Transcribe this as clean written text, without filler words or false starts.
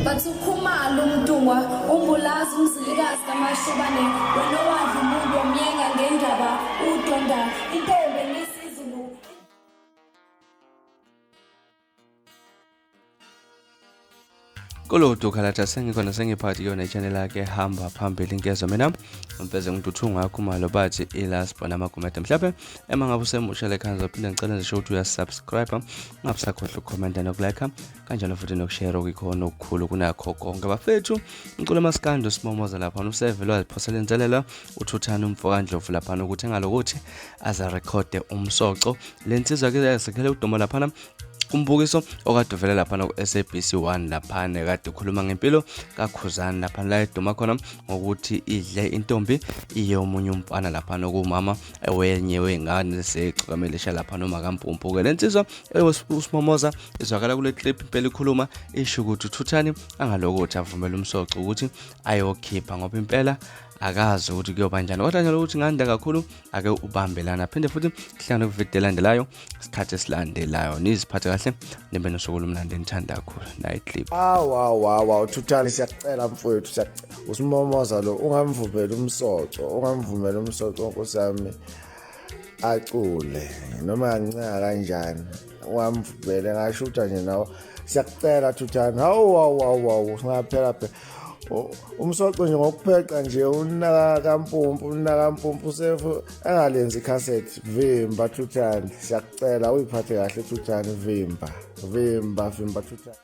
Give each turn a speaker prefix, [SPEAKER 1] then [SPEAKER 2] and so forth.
[SPEAKER 1] Bathi uKhumalo uMntungwa uMbulazi uMzilikazi kaMashobane wena owadla umuntu wamyenga ngendaba udonda intombi enisizulu.
[SPEAKER 2] Kolodu khalatha sengikhona sengiphakathi kuyona i-channel yakhe hamba phambili ngezwa mina mfeze ngiduthu ngakhumalo bathi ilasbona amagumede mhlawumbe ema ngabe usemusha le khanza phinde ngicela nje ukuthi uyasubscribe ungabusakhohlwa ukukhomenta nokulike kanjalo futhi nokushare okuyikhona okukhulu kunakho konke bafethu. Umculo maskandi usimomoza lapha usevele waziphosela inselelo uthuthana umfokandlovu laphana ukuthi engalokuthi aze rekhode umsoco. Le nsizwa ke yasekhele udumo laphana umbukiso okade uvela laphana ku-SABC 1 laphana kade ukhuluma ngempilo kaKhuzani laphana la eduma khona ngokuthi idle intombi iye omunye umfana laphana okumama wenye wey'ngane zegcukamelisha laphana umakampumpu-ke. Le nsizwa usimomoza izwakala kule clip impela ikhuluma isho ukuthi uthuthani angalokothi avumele umsoco ukuthi ayokhipha ngoba impela akazi ukuthi kuyoba njani, kodwa njalo ukuthi nganda kakhulu ake ubambelana phinde futhi kuhlangane kuvidiyo elandelayo isikhathi esilandelayo. Niziphathe kahle nibe nosuku olumnandi enithanda kakhulu. Nayi clip.
[SPEAKER 3] Awu awu awu awu Thuthani, siyakucela mfowethu, siyakucela. Usimomoza lo ungamvumeli umsoco, ungamvumeli umsoco nkosi yami acule noma ancenga kanjani, ungamvumeli ngashutha nje nawo. Siyakucela Thuthani. Hawu hawu hawu hawu singaphela phela umsoco nje ngokupheqa nje unaka kampumpu, unaka kampumpu sefu angalenzi ikhasethi. Vimba Thuthani, siyakucela uyiphathe kahle Thuthani, vimba vimba vimba Thuthani.